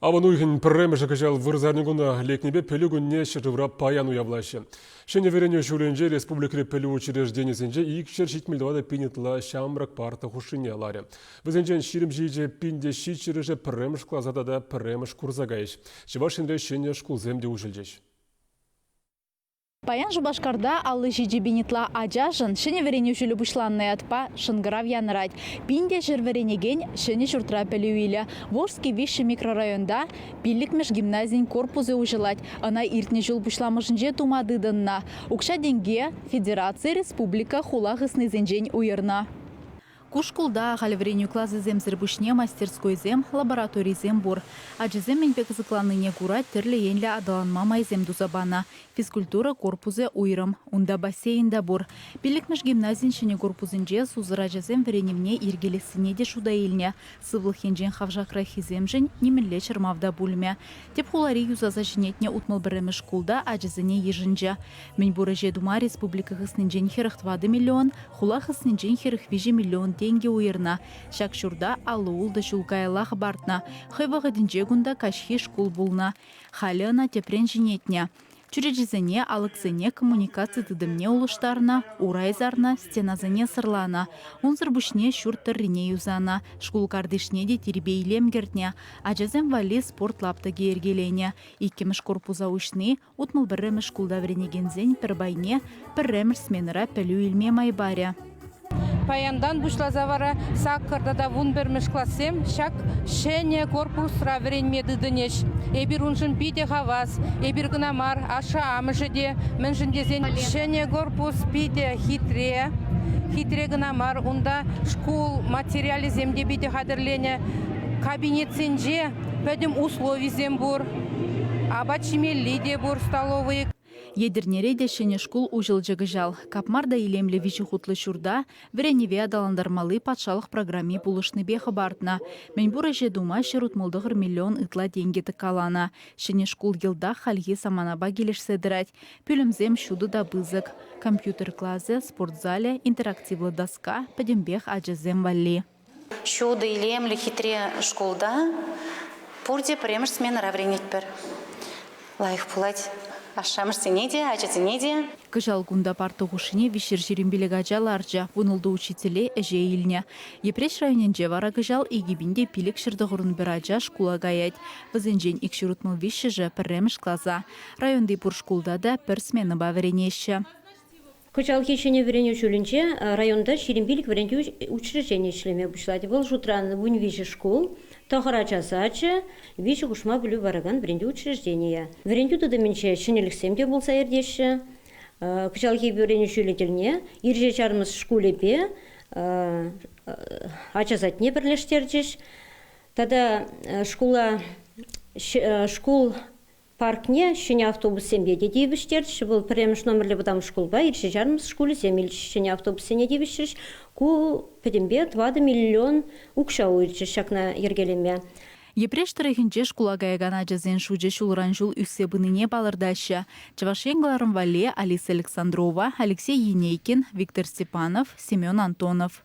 Авӑн уйӑхӗн пӗрремӗшӗ кӑҫал вырсарникуна лекнипе Пӗлӳ кунне ҫӗршывра паян уявлаҫҫӗ. Ҫӗнӗ вӗренӳ ҫулӗнче республикӑри пӗлӳ учрежденийӗсенче 274 пин ытла ҫамрӑк парта хушшине ларӗ. Вӗсенчен 27 пин те ҫичҫӗрӗшӗ пӗрремӗш класа тата пӗрремӗш курса кайӗҫ. Чӑваш Енре ҫӗнӗ шкулсем те уҫӑлчӗҫ. Паян Шупашкарта 57 пин ытла ачашӑн ҫӗнӗ вӗренӳ ҫулӗ пуҫланнӑ ятпа шӑнкӑрав янӑрать. Пин те ҫӗр вӗренекен ҫӗнӗ ҫуртра пӗлӳ илӗ. Волжский виҫҫӗ микрорайонта пиллӗкмӗш гимназин корпусӗ уҫӑлать. Ӑна иртнӗ ҫул пуҫламӑшӗнче тума тытӑннӑ. Укҫа-тенке федераци, республика, хула хыснисенчен уйӑрнӑ. Ку шкулта ахаль вӗренӳ класӗсемсӗр пуҫне мастерскойсем, лабораторисем пур. Ачасем мӗнпе кӑсӑкланнине кура тӗрлӗ енлӗ аталанма майсем туса панӑ. Физкультура корпусӗ уйрӑм, унта бассейн та пур. Пиллӗкмӗш гимназин ҫӗнӗ корпусӗнче сусӑр ачасем вӗренӗвне йӗркелессине те шута илнӗ. Сывлӑх енчен хавшакраххисемшӗн нимӗнле чӑрмав та пулмӗ. Тӗп хулари юсаса ҫӗнетнӗ 61-мӗш шкулта ачасене йышӑнчӗ. Мӗнпур ӗҫе тума республика хыснинчен 44 миллион, хула хыснинчен 43 миллион тенкӗ уйӑрнӑ. Ҫак ҫурта 56 ҫул каялла хӑпартнӑ. Хӑй вӑхӑтӗнче кунта каҫхи шкул пулнӑ. Халӗ ӑна тӗпрен ҫӗнетнӗ. Чӳречесене, алӑксене, коммуникаци тытӑмне улӑштарнӑ, урай сарнӑ, стенасене сӑрланӑ. Унсӑр пуҫне ҫурт тӑррине юсанӑ, шкул картишне те тирпей-илем кӗртнӗ. Ачасем валли спорт лаптӑкӗ йӗркеленӗ. Иккӗмӗш корпуса уҫни 61-мӗш шкулта вӗренекенсен пӗр пайне пӗрремӗш сменӑра пӗлӳ илме май парӗ. Паянтан пуҫласа вара саккӑр тата вунпӗрмӗш классем ҫак ҫӗнӗ корпусра вӗренме тытӑнӗҫ. Эпир уншӑн питӗ хавас. Эпир кӑна мар, ашшӗ-амӑшӗ те. Мӗншӗн тесен ҫӗнӗ корпус питӗ хитре. Хитре кӑна мар, унта шкул материалӗсем те питӗ хатӗрленӗ. Кабинетсенче пӗтӗм условисем пур. Апат ҫимелли те пур столовӑй. Етӗрнере те ҫӗнӗ шкул уҫӑлчӗ кӑҫал. Капмар та илемлӗ виҫӗ хутлӑ ҫурта вӗренӗве аталантармалли патшалӑх программи пулӑшнипе хӑпартнӑ. Мӗнпур ӗҫе тума 169 миллион ытла тенкӗ тӑккаланӑ. Ҫӗнӗ шкул йӑлтах хальхи саманапа килӗшсе тӑрать. Пӳлӗмсем ҫутӑ та пысӑк. Компьютер класӗ, спорт залӗ, интерактивлӑ доска пӗтӗмпех ачасем валли. Ҫутӑ, илемлӗ, хитре шкулта пурте пӗрремӗш сменӑра вӗренетпӗр. Лайӑх пулать ашшӗ-амӑшсене те, ачасене те. Кӑҫал кунта парта хушшине 325 ача ларчӗ, вунултӑ учителе ӗҫе илнӗ. Йӗпреҫ районӗнче вара кӑҫал 2591 ача шкула каять. Вӗсенчен 263-шӗ пӗрремӗш класа. Районти пур шкулта та пӗр сменӑпа вӗренеҫҫӗ. Кӑҫалхи ҫӗнӗ вӗренӳ ҫулӗнче районта 25 вӗрентӳ учрежденийӗ ӗҫлеме пуҫлать. Вӑл шутран 13 шкул, тӑхӑр ача сачӗ, виҫӗ хушма пӗлӳ паракан вӗрентӳ учрежденийӗ. Вӗрентӳ тытӑмӗнче ҫӗнӗлӗхсем те пулса иртеҫҫӗ. Кӑҫалхи вӗренӳ ҫулӗ тӗлне Ирҫе Ҫармӑс шкулӗпе ача садне пӗрлештерчӗҫ. Тата шкула шкул Паркне ҫӗнӗ автобуссемпе те тивӗҫтерчӗҫ. Вӑл пӗрремӗш номерлӗ вӑтам шкулпа Ирҫе Ҫармӑс шкулӗсем ҫӗнӗ автобуссене тивӗҫрӗҫ. Ку пӗтӗмпе 4 миллион укҫа уйӑрчӗҫ ҫакна йӗркелеме. Йӗпреҫ тӑрӑхӗнче шкула каякан ачасен шучӗ ҫулран-ҫул ӳссе пынине палӑртаҫҫӗ. Чӑваш Ен кӑларӑм валли Алиса Александрова, Алексей Енейкин, Виктор Степанов, Семен Антонов.